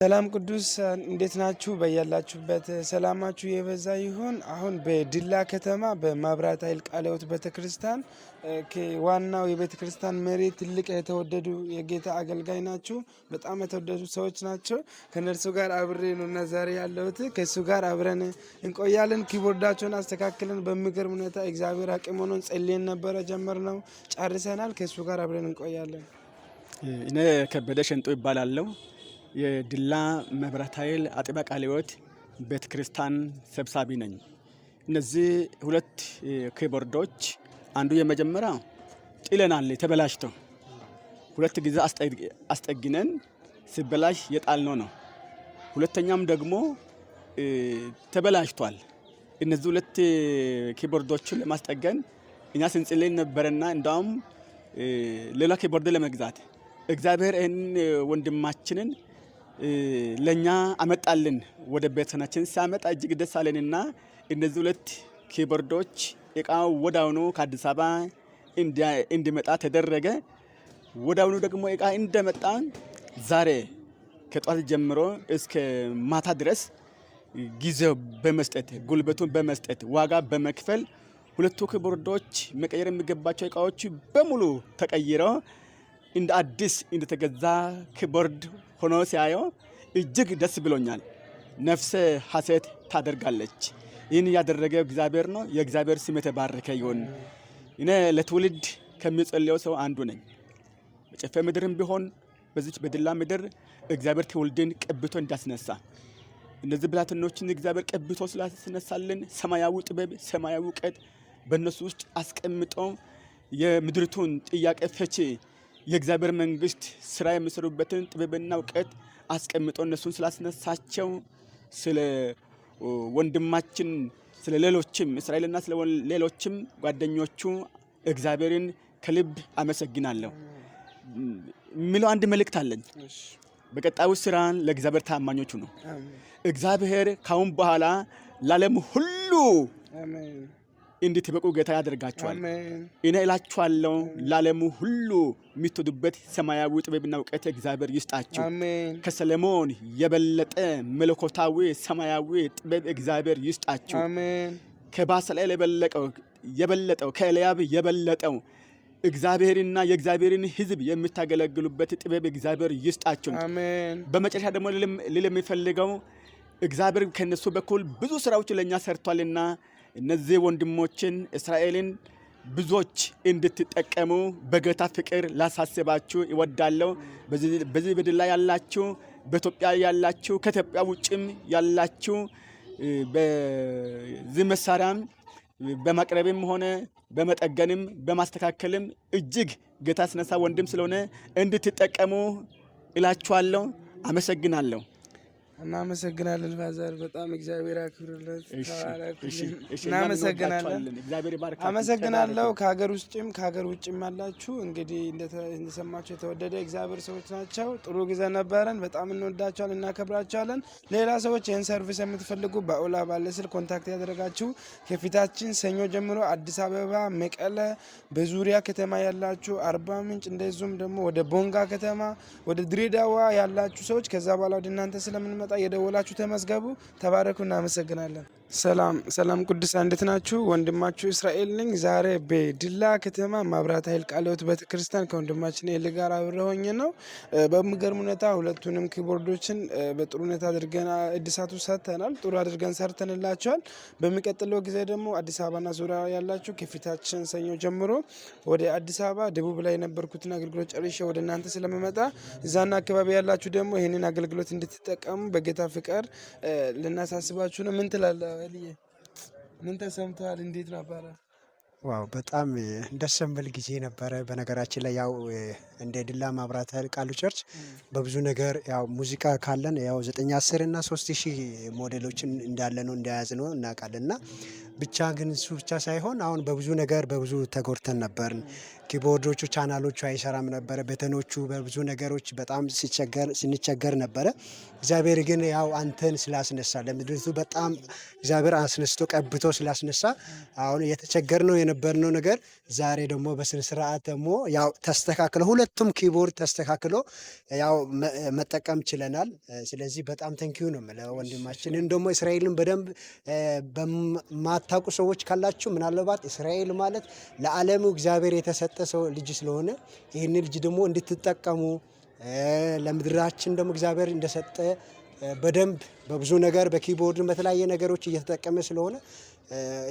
ሰላም ቅዱስ እንዴት ናችሁ? በያላችሁበት ሰላማችሁ የበዛ ይሁን። አሁን በዲላ ከተማ በመብራት ኃይል ቃለ ሕይወት ቤተክርስቲያን ዋናው የቤተክርስቲያን መሪ ትልቅ የተወደዱ የጌታ አገልጋይ ናቸው። በጣም የተወደዱ ሰዎች ናቸው። ከነርሱ ጋር አብሬ ነው እና ዛሬ ያለሁት ከእሱ ጋር አብረን እንቆያለን። Keyboard ኣቸውን አስተካክለን በሚገርም ሁኔታ እግዚአብሔር አቅም ሆኖን ጸልየን ነበረ ጀመርነው ጨርሰናል። ከእሱ ጋር አብረን እንቆያለን። እኔ ከበደ ሸንጦ ይባላለሁ። የዲላ መብራት ኃይል አጥቢያ ቃለ ሕይወት ቤተ ክርስቲያን ሰብሳቢ ነኝ። እነዚህ ሁለት keyboard ኦች አንዱ የመጀመሪያ ጥለናል፣ ተበላሽቶ ሁለት ጊዜ አስጠግነን ሲበላሽ የጣልነው ነው። ሁለተኛም ደግሞ ተበላሽቷል። እነዚህ ሁለት keyboard ኦችን ለማስጠገን እኛ ስንጸልይ ነበረና እንዳውም ሌላ keyboard ለመግዛት እግዚአብሔር ይህን ወንድማችንን ለኛ አመጣልን። ወደ ቤተሰናችን ሲያመጣ እጅግ ደስ አለንና እነዚህ ሁለት keyboard ኦች እቃው ወዳውኑ ከአዲስ አበባ እንዲመጣ ተደረገ። ወዳውኑ ደግሞ እቃ እንደመጣ ዛሬ ከጧት ጀምሮ እስከ ማታ ድረስ ጊዜው በመስጠት፣ ጉልበቱን በመስጠት፣ ዋጋ በመክፈል ሁለቱ keyboard ኦች መቀየር የሚገባቸው እቃዎች በሙሉ ተቀይረው እንደ አዲስ እንደተገዛ keyboard ሆኖ ሲያየው እጅግ ደስ ብሎኛል። ነፍሴ ሐሴት ታደርጋለች። ይህን ያደረገ እግዚአብሔር ነው። የእግዚአብሔር ስም የተባረከ ይሁን። እኔ ለትውልድ ከሚጸልየው ሰው አንዱ ነኝ። በጨፌ ምድርም ቢሆን በዚች በዲላ ምድር እግዚአብሔር ትውልድን ቀብቶ እንዳስነሳ፣ እነዚህ ብላቴኖችን እግዚአብሔር ቀብቶ ስላስነሳልን ሰማያዊ ጥበብ፣ ሰማያዊ እውቀት በእነሱ ውስጥ አስቀምጦ የምድሪቱን ጥያቄ ፈቺ የእግዚአብሔር መንግስት ስራ የሚሰሩበትን ጥበብና እውቀት አስቀምጦ እነሱን ስላስነሳቸው ስለ ወንድማችን፣ ስለ ሌሎችም እስራኤልና ስለ ሌሎችም ጓደኞቹ እግዚአብሔርን ከልብ አመሰግናለሁ። የሚለው አንድ መልእክት አለኝ። በቀጣዩ ስራ ለእግዚአብሔር ታማኞቹ ነው። እግዚአብሔር ካሁን በኋላ ለዓለም ሁሉ እንድትበቁ ጌታ ያደርጋችኋል። እኔ እላችኋለሁ ለዓለሙ ሁሉ የምትወዱበት ሰማያዊ ጥበብና እውቀት እግዚአብሔር ይስጣችሁ። ከሰለሞን የበለጠ መለኮታዊ ሰማያዊ ጥበብ እግዚአብሔር ይስጣችሁ። ከባሰልኤል የበለጠው፣ ከኤልያብ የበለጠው እግዚአብሔርና የእግዚአብሔርን ሕዝብ የምታገለግሉበት ጥበብ እግዚአብሔር ይስጣችሁ። በመጨረሻ ደግሞ ልል የሚፈልገው እግዚአብሔር ከነሱ በኩል ብዙ ስራዎች ለእኛ ሰርቷልና እነዚህ ወንድሞችን እስራኤልን ብዙዎች እንድትጠቀሙ በጌታ ፍቅር ላሳስባችሁ እወዳለሁ። በዚህ በዲላ ያላችሁ፣ በኢትዮጵያ ያላችሁ፣ ከኢትዮጵያ ውጭም ያላችሁ በዚህ መሳሪያም በማቅረብም ሆነ በመጠገንም በማስተካከልም እጅግ ጌታ ያስነሳ ወንድም ስለሆነ እንድትጠቀሙ እላችኋለሁ። አመሰግናለሁ። እናመሰግናለን father፣ በጣም እግዚአብሔር ያክብርለት። እናመሰግናለን። አመሰግናለሁ። ከሀገር ውስጥም ከሀገር ውጭም ያላችሁ እንግዲህ እንደሰማችሁ የተወደደ እግዚአብሔር ሰዎች ናቸው። ጥሩ ጊዜ ነበረን። በጣም እንወዳቸዋለን፣ እናከብራቸዋለን። ሌላ ሰዎች ይህን service የምትፈልጉ በኦላ ባለ ስልክ contact ያደረጋችሁ ከፊታችን ሰኞ ጀምሮ አዲስ አበባ፣ መቀለ፣ በዙሪያ ከተማ ያላችሁ፣ አርባ ምንጭ፣ እንደዚሁም ደግሞ ወደ ቦንጋ ከተማ፣ ወደ ድሬዳዋ ያላችሁ ሰዎች ከዛ በኋላ ወደ እናንተ ስለምንመጣ የደወላችሁ ተመዝገቡ። ተባረኩ። እናመሰግናለን። ሰላም ሰላም፣ ቅዱሳን እንዴት ናችሁ? ወንድማችሁ እስራኤል ነኝ። ዛሬ በዲላ ከተማ መብራት ኃይል ቃለ ሕይወት ቤተክርስቲያን ከወንድማችን ኤሊ ጋር አብሬ ሆኜ ነው። በሚገርም ሁኔታ ሁለቱንም keyboard ኦችን በጥሩ ሁኔታ አድርገን እድሳቱ ሰጥተናል። ጥሩ አድርገን ሰርተንላቸዋል። በሚቀጥለው ጊዜ ደግሞ አዲስ አበባና ዙሪያ ያላችሁ ከፊታችን ሰኞ ጀምሮ ወደ አዲስ አበባ ደቡብ ላይ የነበርኩትን አገልግሎት ጨርሼ ወደ እናንተ ስለምመጣ እዛና አካባቢ ያላችሁ ደግሞ ይህንን አገልግሎት እንድትጠቀሙ በጌታ ፍቅር ልናሳስባችሁ ነው። ምን ትላለህ? ምን ተሰምተዋል? እንዴት ነበረ? Wow፣ በጣም ደስ የሚል ጊዜ ነበረ። በነገራችን ላይ ያው እንደ ዲላ መብራት ኃይል ቃሉ church በብዙ ነገር ያው ሙዚቃ ካለን ያው 9 10 እና 3000 ሞዴሎችን እንዳለ ነው እንደያዝ ነው እናውቃለን። እና ብቻ ግን እሱ ብቻ ሳይሆን አሁን በብዙ ነገር በብዙ ተጎድተን ነበርን። Keyboard ኦቹ ቻናሎቹ አይሰራም ነበረ። Button ኦቹ በብዙ ነገሮች በጣም ስንቸገር ነበረ። እግዚአብሔር ግን ያው አንተን ስላስነሳ፣ ለምድሪቱ በጣም እግዚአብሔር አስነስቶ ቀብቶ ስላስነሳ፣ አሁን የተቸገርነው የነበርነው ነገር ዛሬ ደግሞ በስነ ስርዓት ደግሞ ያው ተስተካክሎ፣ ሁለቱም keyboard ተስተካክሎ ያው መጠቀም ችለናል። ስለዚህ በጣም thank you ነው የምለው ወንድማችንን። ደግሞ እስራኤልን በደንብ በማታውቁ ሰዎች ካላችሁ፣ ምናልባት እስራኤል ማለት ለዓለሙ እግዚአብሔር የተሰጠ ሰው ልጅ ስለሆነ፣ ይህን ልጅ ደግሞ እንድትጠቀሙ፣ ለምድራችን ደግሞ እግዚአብሔር እንደሰጠ በደንብ በብዙ ነገር በ keyboard በተለያየ ነገሮች እየተጠቀመ ስለሆነ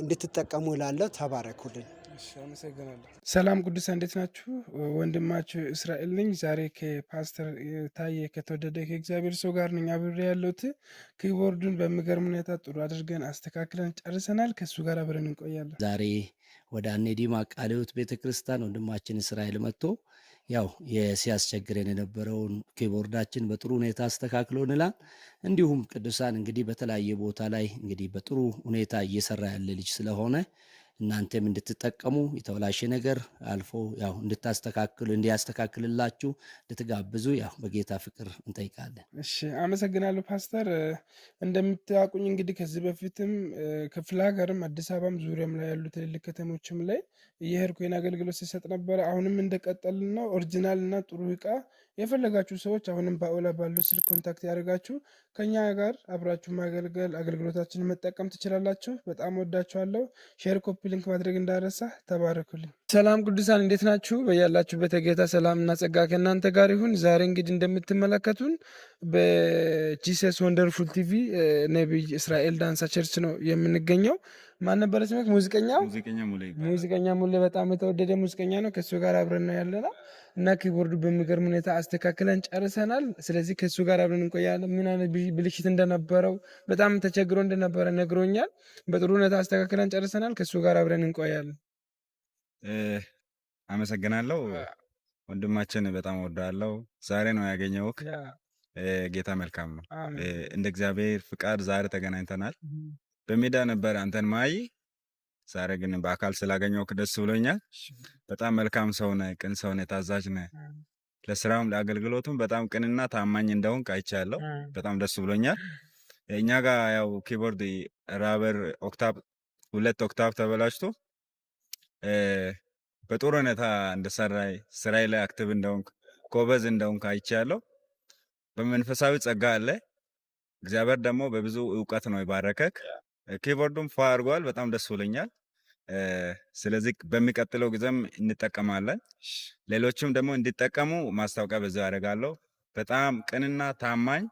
እንድትጠቀሙ እላለሁ። ተባረኩልኝ። አመሰግናለሁ። ሰላም ቅዱሳን፣ እንዴት ናችሁ? ወንድማችሁ እስራኤል ነኝ። ዛሬ ከፓስተር ታዬ ከተወደደ ከእግዚአብሔር ሰው ጋር ነኝ አብሬ ያለሁት። Keyboard ኡን በሚገርም ሁኔታ ጥሩ አድርገን አስተካክለን ጨርሰናል። ከእሱ ጋር አብረን እንቆያለን። ዛሬ ወደ አኔዲማ ቃለ ሕይወት ቤተ ክርስቲያን ወንድማችን እስራኤል መጥቶ ያው ሲያስቸግረን የነበረውን keyboard ኣችን በጥሩ ሁኔታ አስተካክሎልናል። እንዲሁም ቅዱሳን፣ እንግዲህ በተለያየ ቦታ ላይ እንግዲህ በጥሩ ሁኔታ እየሰራ ያለ ልጅ ስለሆነ እናንተም እንድትጠቀሙ፣ የተበላሸ ነገር አልፎ ያው እንድታስተካክሉ፣ እንዲያስተካክልላችሁ እንድትጋብዙ ያው በጌታ ፍቅር እንጠይቃለን። እሺ፣ አመሰግናለሁ ፓስተር። እንደምታውቁኝ እንግዲህ ከዚህ በፊትም ክፍለ ሀገርም አዲስ አበባም ዙሪያም ላይ ያሉ ትልልቅ ከተሞችም ላይ እየሄድኩ ይህን አገልግሎት ሲሰጥ ነበረ። አሁንም እንደቀጠልን ነው። Original እና ጥሩ እቃ የፈለጋችሁ ሰዎች አሁንም በኦላ ባለው ስልክ contact ያደርጋችሁ ከኛ ጋር አብራችሁ ማገልገል፣ አገልግሎታችንን መጠቀም ትችላላችሁ። በጣም ወዳችኋለሁ። Share፣ copy link ማድረግ እንዳይረሳ። ተባረኩልኝ። ሰላም ቅዱሳን፣ እንዴት ናችሁ? በያላችሁበት የጌታ ሰላምና ጸጋ ከእናንተ ጋር ይሁን። ዛሬ እንግዲህ እንደምትመለከቱን በ Jesus Wonderful TV ነቢይ እስራኤል ዳንሳ church ነው የምንገኘው። ማን ነበረ ስምህ? ሙዚቀኛው? ሙዚቀኛ ሙሌ በጣም የተወደደ ሙዚቀኛ ነው። ከእሱ ጋር አብረን ነው ያለነው እና keyboard ኡ በሚገርም ሁኔታ አስተካክለን ጨርሰናል። ስለዚህ ከእሱ ጋር አብረን እንቆያለን። ምን አይነት ብልሽት እንደነበረው፣ በጣም ተቸግሮ እንደነበረ ነግሮኛል። በጥሩ ሁኔታ አስተካክለን ጨርሰናል። ከእሱ ጋር አብረን እንቆያለን። አመሰግናለሁ ወንድማችን፣ በጣም እወድሃለሁ። ዛሬ ነው ያገኘሁህ። ጌታ መልካም ነው። እንደ እግዚአብሔር ፍቃድ ዛሬ ተገናኝተናል። በሜዳ ነበር አንተን ማይ፣ ዛሬ ግን በአካል ስላገኘሁህ ደስ ብሎኛል። በጣም መልካም ሰው ነህ፣ ቅን ሰው ነህ፣ ታዛዥ ነህ። ለስራውም ለአገልግሎቱም በጣም ቅንና ታማኝ እንደሆንክ አይቻለሁ። በጣም ደስ ብሎኛል። እኛ ጋር ያው keyboard rubber octave፣ ሁለት octave ተበላሽቶ በጥሩ ሁኔታ እንደሰራ፣ ስራዬ ላይ active እንደሆንክ፣ ጎበዝ እንደሆንክ አይቻለሁ። በመንፈሳዊ ጸጋ አለ። እግዚአብሔር ደግሞ በብዙ እውቀት ነው የባረከክ። Keyboard ኡም ፏ አድርጓል። በጣም ደስ ብሎኛል። ስለዚህ በሚቀጥለው ጊዜም እንጠቀማለን። ሌሎችም ደግሞ እንዲጠቀሙ ማስታወቂያ በዛው ያደርጋለሁ። በጣም ቅንና ታማኝ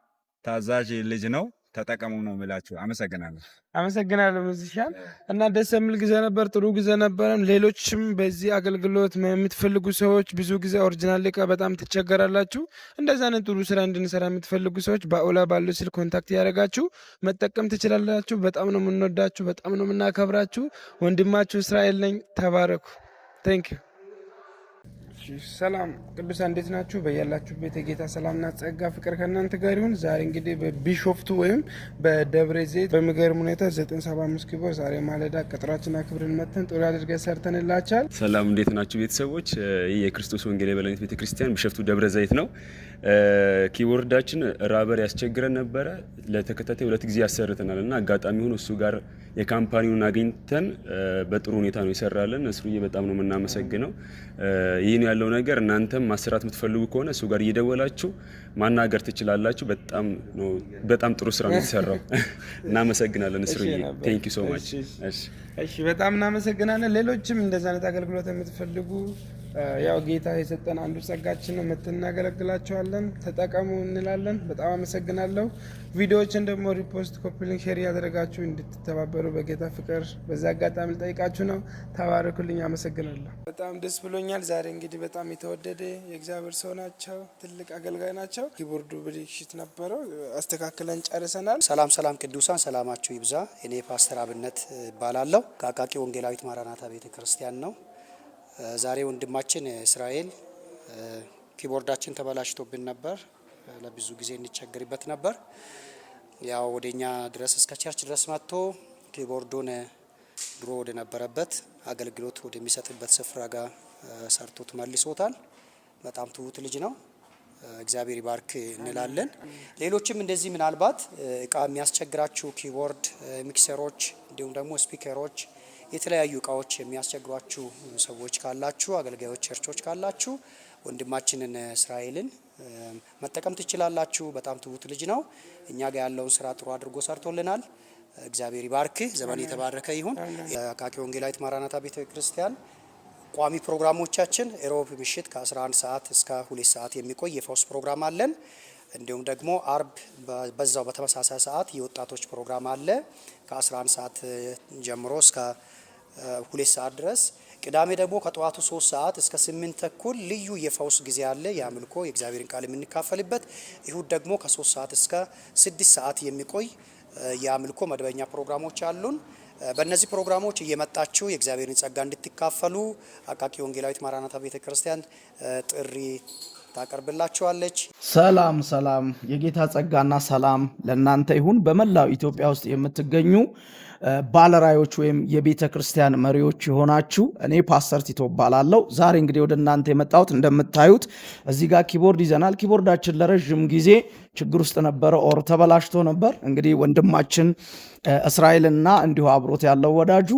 ታዛዥ ልጅ ነው። ተጠቀሙ ነው የምላችሁ። አመሰግናለሁ። አመሰግናለሁ musician። እና ደስ የሚል ጊዜ ነበር፣ ጥሩ ጊዜ ነበረን። ሌሎችም በዚህ አገልግሎት የምትፈልጉ ሰዎች፣ ብዙ ጊዜ original እቃ በጣም ትቸገራላችሁ። እንደዛ አይነት ጥሩ ስራ እንድንሰራ የምትፈልጉ ሰዎች በኦላ ባለው ስልክ contact ያደረጋችሁ መጠቀም ትችላላችሁ። በጣም ነው የምንወዳችሁ፣ በጣም ነው የምናከብራችሁ። ወንድማችሁ እስራኤል ነኝ። ተባረኩ። Thank you። ሰላም ቅዱሳን፣ እንዴት ናችሁ? በያላችሁበት የጌታ ሰላምና ጸጋ ፍቅር ከእናንተ ጋር ይሁን። ዛሬ እንግዲህ በቢሾፍቱ ወይም በደብረ ዘይት በሚገርም ሁኔታ 975 keyboard ዛሬ ማለዳ ቀጠሯችን አክብረን መተን ጥሩ አድርገን ሰርተንላችኋል። ሰላም፣ እንዴት ናችሁ ቤተሰቦች? ይህ የክርስቶስ ወንጌል የበላይነት ቤተክርስቲያን ቢሾፍቱ ደብረ ዘይት ነው። Keyboard ኣችን rubber ያስቸግረን ነበረ። ለተከታታይ ሁለት ጊዜ ያሰርተናል እና አጋጣሚ ሆኖ እሱ ጋር የ company ውን አግኝተን በጥሩ ሁኔታ ነው የሰራልን። እስሩዬ፣ በጣም ነው የምናመሰግነው። ይህ ነው ያለው ነገር። እናንተም ማሰራት የምትፈልጉ ከሆነ እሱ ጋር እየደወላችሁ ማናገር ትችላላችሁ። በጣም ነው፣ በጣም ጥሩ ስራ ነው የተሰራው። እናመሰግናለን እስሩዬ። Thank you so much። እሺ፣ በጣም እናመሰግናለን። ሌሎችም እንደዚህ አይነት አገልግሎት የምትፈልጉ ያው ጌታ የሰጠን አንዱ ጸጋችን ነው፣ መተን እናገለግላችኋለን። ተጠቀሙ እንላለን። በጣም አመሰግናለሁ። ቪዲዮዎችን ደግሞ repost፣ copy link፣ share እያደረጋችሁ እንድትተባበሩ በጌታ ፍቅር በዛ አጋጣሚ ልጠይቃችሁ ነው። ተባረኩልኝ። አመሰግናለሁ። በጣም ደስ ብሎኛል። ዛሬ እንግዲህ በጣም የተወደደ የእግዚአብሔር ሰው ናቸው። ትልቅ አገልጋይ ናቸው። Keyboard ኡ ብልሽት ነበረው፣ አስተካክለን ጨርሰናል። ሰላም ሰላም ቅዱሳን፣ ሰላማችሁ ይብዛ። እኔ ፓስተር አብነት እባላለሁ፣ ከአቃቂ ወንጌላዊት ማራናታ ቤተ ክርስቲያን ነው። ዛሬ ወንድማችን እስራኤል keyboard ኣችን ተበላሽቶብን ነበር። ለብዙ ጊዜ እንቸገርበት ነበር። ያው ወደኛ ድረስ እስከ church ድረስ መጥቶ keyboard ኡን ድሮ ወደ ነበረበት፣ አገልግሎት ወደሚሰጥበት ስፍራ ጋር ሰርቶት መልሶታል። በጣም ትሁት ልጅ ነው። እግዚአብሔር ይባርክ እንላለን። ሌሎችም እንደዚህ ምናልባት እቃ የሚያስቸግራችሁ keyboard፣ mixer ኦች እንዲሁም ደግሞ speaker ኦች፣ የተለያዩ እቃዎች የሚያስቸግሯችሁ ሰዎች ካላችሁ፣ አገልጋዮች፣ ቸርቾች ካላችሁ ወንድማችንን እስራኤልን መጠቀም ትችላላችሁ። በጣም ትሁት ልጅ ነው። እኛ ጋር ያለውን ስራ ጥሩ አድርጎ ሰርቶልናል። እግዚአብሔር ይባርክ። ዘመን የተባረከ ይሁን። የአቃቂ ወንጌላዊት ማራናታ ቤተ ክርስቲያን ቋሚ ፕሮግራሞቻችን ሮብ ምሽት ከ11 ሰዓት እስከ 2 ሰዓት የሚቆይ የፈውስ ፕሮግራም አለን። እንዲሁም ደግሞ አርብ በዛው በተመሳሳይ ሰዓት የወጣቶች ፕሮግራም አለ፣ ከ11 ሰዓት ጀምሮ እስከ 2 ሰዓት ድረስ። ቅዳሜ ደግሞ ከጠዋቱ 3 ሰዓት እስከ 8 ተኩል ልዩ የፈውስ ጊዜ አለ፣ የአምልኮ የእግዚአብሔርን ቃል የምንካፈልበት። እሁድ ደግሞ ከ3 ሰዓት እስከ 6 ሰዓት የሚቆይ የአምልኮ መደበኛ ፕሮግራሞች አሉን። በእነዚህ ፕሮግራሞች እየመጣችሁ የእግዚአብሔርን ጸጋ እንድትካፈሉ አቃቂ ወንጌላዊት ማራናታ ቤተ ክርስቲያን ጥሪ ታቀርብላችኋለች። ሰላም ሰላም፣ የጌታ ጸጋና ሰላም ለእናንተ ይሁን። በመላው ኢትዮጵያ ውስጥ የምትገኙ ባለራእዮች ወይም የቤተ ክርስቲያን መሪዎች የሆናችሁ፣ እኔ ፓስተር ቲቶ እባላለሁ። ዛሬ እንግዲህ ወደ እናንተ የመጣሁት እንደምታዩት እዚህ ጋር keyboard ይዘናል። Keyboard ኣችን ለረዥም ጊዜ ችግር ውስጥ ነበረ፣ or ተበላሽቶ ነበር። እንግዲህ ወንድማችን እስራኤልና እንዲሁ አብሮት ያለው ወዳጁ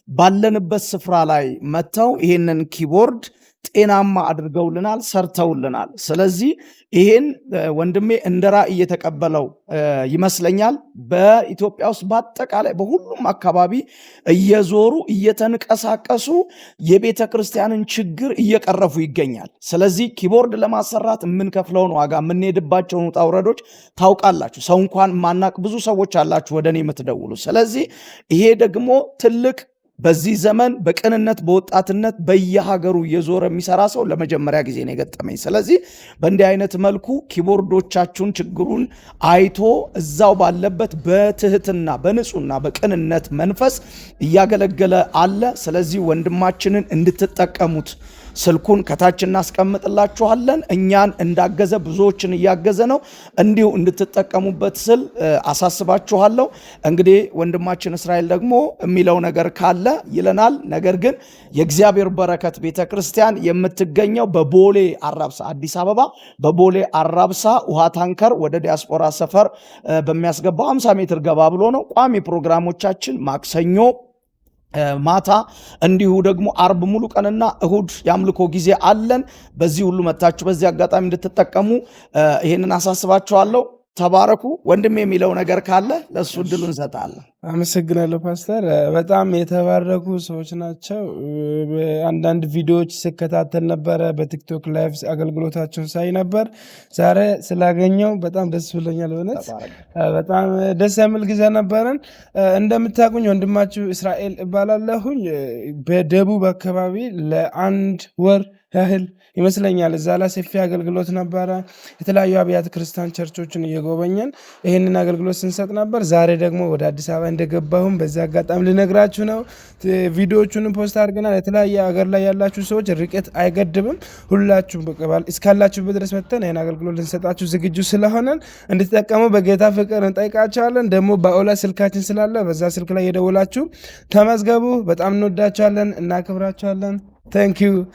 ባለንበት ስፍራ ላይ መጥተው ይህንን keyboard ጤናማ አድርገውልናል፣ ሰርተውልናል። ስለዚህ ይህን ወንድሜ እንደ ራእይ የተቀበለው ይመስለኛል። በኢትዮጵያ ውስጥ በአጠቃላይ በሁሉም አካባቢ እየዞሩ እየተንቀሳቀሱ የቤተ ክርስቲያንን ችግር እየቀረፉ ይገኛል። ስለዚህ keyboard ለማሰራት የምንከፍለውን ዋጋ፣ የምንሄድባቸውን ውጣ ውረዶች ታውቃላችሁ። ሰው እንኳን ማናቅ ብዙ ሰዎች አላችሁ ወደ እኔ የምትደውሉ። ስለዚህ ይሄ ደግሞ ትልቅ በዚህ ዘመን በቅንነት በወጣትነት በየሀገሩ እየዞረ የሚሰራ ሰው ለመጀመሪያ ጊዜ ነው የገጠመኝ። ስለዚህ በእንዲህ አይነት መልኩ keyboard ኦቻችሁን ችግሩን አይቶ እዛው ባለበት በትህትና በንጹህና በቅንነት መንፈስ እያገለገለ አለ። ስለዚህ ወንድማችንን እንድትጠቀሙት ስልኩን ከታች እናስቀምጥላችኋለን። እኛን እንዳገዘ ብዙዎችን እያገዘ ነው። እንዲሁ እንድትጠቀሙበት ስል አሳስባችኋለሁ። እንግዲህ ወንድማችን እስራኤል ደግሞ የሚለው ነገር ካለ ይለናል። ነገር ግን የእግዚአብሔር በረከት ቤተ ክርስቲያን የምትገኘው በቦሌ አራብሳ፣ አዲስ አበባ በቦሌ አራብሳ ውሃ ታንከር ወደ ዲያስፖራ ሰፈር በሚያስገባው 50 ሜትር ገባ ብሎ ነው። ቋሚ ፕሮግራሞቻችን ማክሰኞ ማታ እንዲሁ ደግሞ አርብ ሙሉ ቀንና እሁድ የአምልኮ ጊዜ አለን። በዚህ ሁሉ መጥታችሁ በዚህ አጋጣሚ እንድትጠቀሙ ይህንን አሳስባችኋለሁ። ተባረኩ። ወንድም የሚለው ነገር ካለ ለእሱ እድሉ እንሰጣለን። አመሰግናለሁ ፓስተር። በጣም የተባረኩ ሰዎች ናቸው። አንዳንድ ቪዲዮዎች ስከታተል ነበረ፣ በቲክቶክ live አገልግሎታቸውን ሳይ ነበር። ዛሬ ስላገኘው በጣም ደስ ብሎኛል። በእውነት በጣም ደስ የሚል ጊዜ ነበረን። እንደምታውቁኝ ወንድማችሁ እስራኤል እባላለሁኝ። በደቡብ አካባቢ ለአንድ ወር ያህል ይመስለኛል እዛ ላይ ሰፊ አገልግሎት ነበረ። የተለያዩ አብያተ ክርስቲያን ቸርቾችን እየጎበኘን ይህንን አገልግሎት ስንሰጥ ነበር። ዛሬ ደግሞ ወደ አዲስ አበባ እንደገባሁም በዚህ አጋጣሚ ልነግራችሁ ነው። ቪዲዮዎቹንም post አድርገናል። የተለያየ ሀገር ላይ ያላችሁ ሰዎች ርቀት አይገድብም። ሁላችሁም በቀባል እስካላችሁበት ድረስ መጥተን ይህን አገልግሎት ልንሰጣችሁ ዝግጁ ስለሆነን እንድትጠቀሙ በጌታ ፍቅር እንጠይቃችኋለን። ደግሞ በኦላ ስልካችን ስላለ በዛ ስልክ ላይ የደውላችሁ ተመዝገቡ። በጣም እንወዳችኋለን፣ እናከብራችኋለን። Thank you.